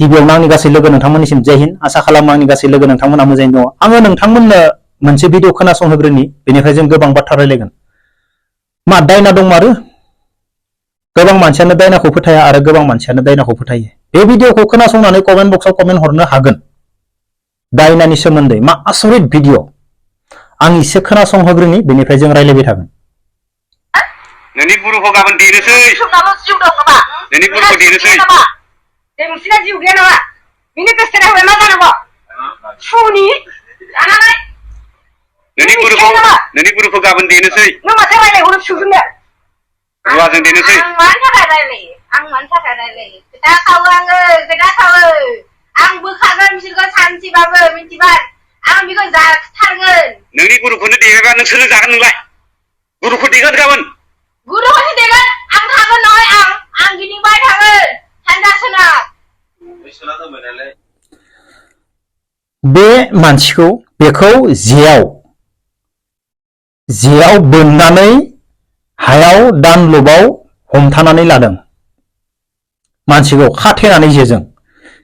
गिबियावनो आंनि गासै लोगो नोंथांमोननिसिम जय हिन्द आसा खालामो आंनि गासै लोगो नोंथांमोना मोजाङैनो दङ। आङो नोंथांमोननो मोनसे भिडिअ खोनासंहोग्रोनि, बेनिफ्राय जों गोबां बाथ्रा रायलायगोन। मा दायना दंमारो? गोबां मानसियानो दायनाखौ फोथाया आरो गोबां मानसियानो दायनाखौ फोथायो। बे भिडिअखौ खोनासंनानै कमेन्ट बक्सआव कमेन्ट हरनो हागोन। दायनानि सोमोन्दै मा आसरित भिडिअ, आं एसे खोनासंहोग्रोनि, बेनिफ्राय जों रायलायबाय थागोन। नोंनि गुरुखौ गाबोन देनोसै। जिउ दं नामा? नोंनि गुरुखौ देनोसै। नोंसिना जिउ गैया नामा? बिनि गोसो होबाय मा जानांगौ? सुनि जानानै नोंनि गुरुखौ गाबोन देनोसै। नों माथो रायलायहरो फिसौजोंनो? रुवाजों देनोसै। आं मानि थाखाय रायलायो? खोथा खावो आङो, खोथा खावो। आं बोखागोन बिसोरखौ सानसेबाबो, मिथिबाय? आं बेखौ जाथारगोन। नोंनि गुरुखौनो देयाबा नों सोरजों जागोन नोंलाय? गुरुखौ देगोन गाबोन। गुरुखौसो देगोन। आं थागोन नङा आं गिदिंबाय थागोन। सानजा सोनाब। बे मानसिखौ बेखौ जेयाव बोननानै हायाव दानलबाव हमथानानै लादों। मानसिखौ खाथेनानै जेजों।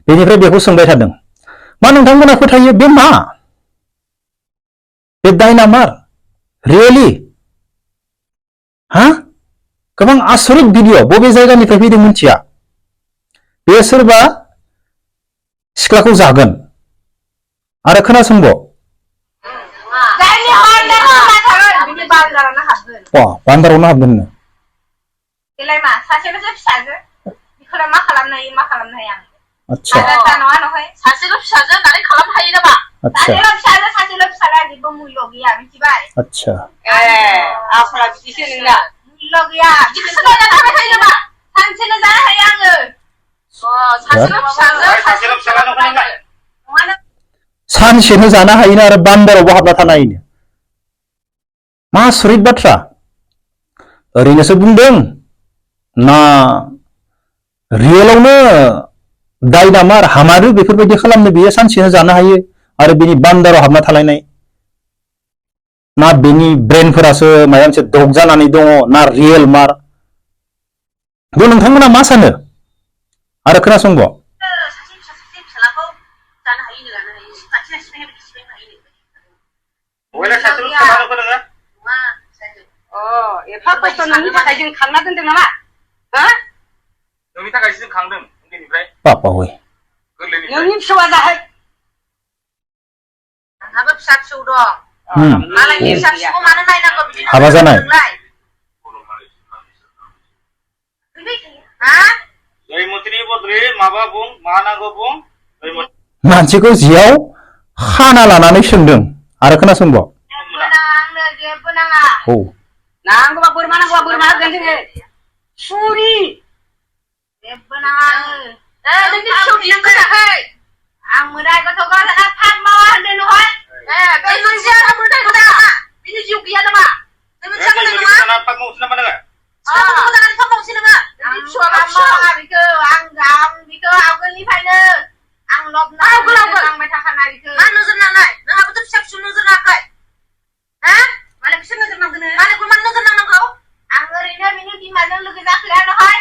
बेनिफ्राय बेखौ सोंबाय थादों, मा नोंथांमोना फोथायो बे मा? बे दायनामार? रियेलि? हा? गोबां आसरित भिडिअ, बबे जायगानिफ्राय फैदों मिथिया। बे सोरबा सिख्लाखौ जागोन। आरो खोनासंब, बान्दारावनो हाबगोननो। बेलाय मा सासेल'सो फिसाजो, बेखौलाय मा खालामनो हायो मा खालामनो हाया? आच्छा, नङा नहाय सासेल' फिसाजो होननानै खालामनो हायो नामा? सासेल' फिसाजो सासेल' फिसाला जेबो मुल्य गैया, मिथिबाय? आच्छा, आखला बिदिसो नोंना। मुल्य गैया, बिदिसो नायना थाबाय थायो नामा? सानसेनो जानो हायो आङो। सासेल' फिसाजो नङानो। सानसेनो जानो हायोना आरो बान्दारावबो हाबना थानो हायोनो? मा आसरित बाथ्रा। ओरैनोसो बुंदों ना रियेलावनो दायनामार हामारो बेफोरबायदि खालामनो बियो सानसेनो जानो हायो आरो बिनि बान्दाराव हाबना थालायनाय? ना बेनि ब्रेनफोरासो माबा मोनसे दग जानानै दङ, ना रियेल मार? बे नोंथांमोना मा सानो? आरो खोनासंब, एफा खस्थ' नोंनि थाखाय जों खांना दोनदों नामा? नोंनि थाखायसो जों खांदों उन्दैनिफ्राय। बापा हय, नोंनि फिसौआ जाहै। आंहाबो फिसा फिसौ दं। मालायनि फिसा फिसौखौ मानो नायनांगौ? बिदि हाबा जानाय। मानसिखौ जियाव खाना लानानै सोंदों। आरो खोनासंब, जेबो नाङा। औ, नांगौबा बोरमा नांगौबा बोरमा होगोन जोङो। सुरि जेबो नाङा आङो। नोंनि फिसौ दिनखौ जाहै। आं मोदाय गथ' गथायना फान मावा होनदों नहय। बे मोनसेया मोदाय गथ' नामा? बिनि जिउ गैया नामा? बे मोनसेया मोदाय नङा? फाग मावसै नामा नोङो? जानानै फाग मावसै नोङो? आंनि फिसौआ मावा बेखौ। आं बेखौ आवगोलनिफ्रायनो आं नांबाय थाखानाय बेखौ। मा नोजोर नांनाय? नोंहाबोथ' फिसा फिसौ नोजोर नाङाखै? मालाय बिसोर नोजोर नांगोन। मालायखौ मानो नोजोर नांनांगौ? आं ओरैनो बिनि बिमाजों लोगो जाखोया नहय।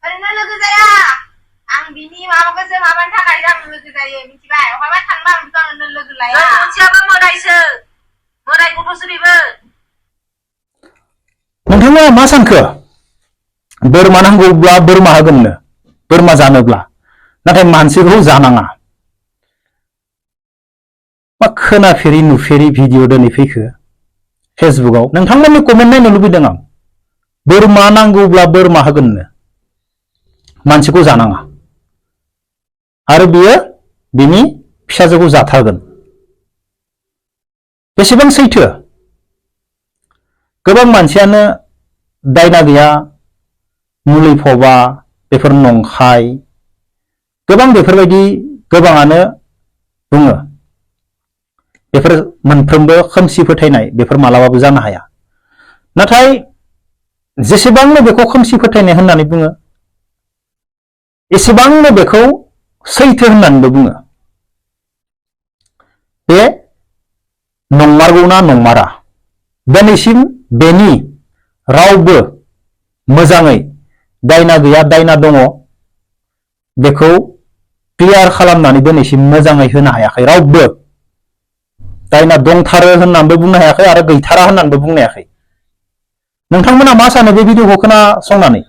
ओरैनो लोगो जाया। आं बिनि माबाखौसो माबानि थाखाय आं लोगो जायो, मिथिबाय? बहाबा थांबा आं बिखौ लोगो लाया। मोनसेयाबो मोदायसो, मोदाय गथ'सो बेबो। नोंथाङा मा सानखो? बोरमा नांगौब्ला बोरमा होगोननो, बोरमा जानोब्ला, नाथाय मानसिखौ जानाङा। मा खोनाफेरि नुफेरि भिडिअ दिनै फैखो फेसबुकआव? नोंथांमोननि कमेन्ट नायनो लुबैदों आं। बोरमा नांगौब्ला बोरमा होगोननो, मानसिखौ जानाङा, आरो बियो बिनि फिसाजोखौ जाथारगोन। बेसेबां सैथो? गोबां मानसियानो दायना गैया, मुलि फबा, बेफोर नंखाय, गोबां बेफोरबायदि गोबाङानो बुङो। बेफोर मोनफ्रोमबो खोमसि फोथायनाय, बेफोर मालाबाबो जानो हाया। नाथाय जेसेबांनो बेखौ खोमसि फोथायनाय होननानै बुङो, एसेबांनो बेखौ सैथो होननानैबो बुङो। बे नंमारगौना नंमारा? दिनैसिम बेनि रावबो मोजाङै दायना गैया दायना दङ बेखौ क्लियार खालामनानै दिनैसिम मोजाङै होनो हायाखै रावबो दायना दंथारो होननानैबो बुंनो हायाखै आरो गैथारा होननानैबो बुंनो हायाखै नोंथांमोना मा सानो बे भिडिअखौ खोनासंनानै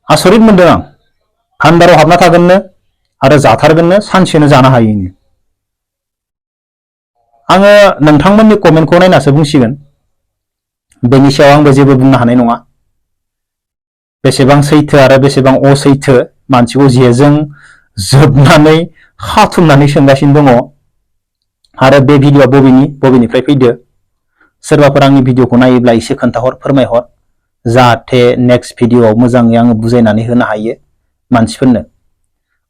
आसरित मोनदों आं भान्दाराव हाबना थागोननो आरो जाथारगोननो सानसेनो जानो हायैनो आङो नोंथांमोननि कमेन्टखौ नायनासो बुंसिगोन बेनि सायाव आंबो जेबो बुंनो हानाय नङा बेसेबां सैथो आरो बेसेबां असैथो मानसिखौ जेजों जोबनानै खाथुमनानै सोंगासिनो दङ आरो बे भिडिअआ बबेनिफ्राय फैदो सोरबाफोर आंनि भिडिअखौ नायोब्ला एसे खोन्थाहर फोरमायहर जाहाथे नेक्स्ट भिडिअआव मोजाङै आङो बुजायनानै होनो हायो मानसिफोरनो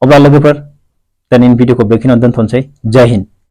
अब्ला लोगोफोर दिनैनि भिडिअखौ बेखिनियाव दोनथ'नोसै जय हिन्द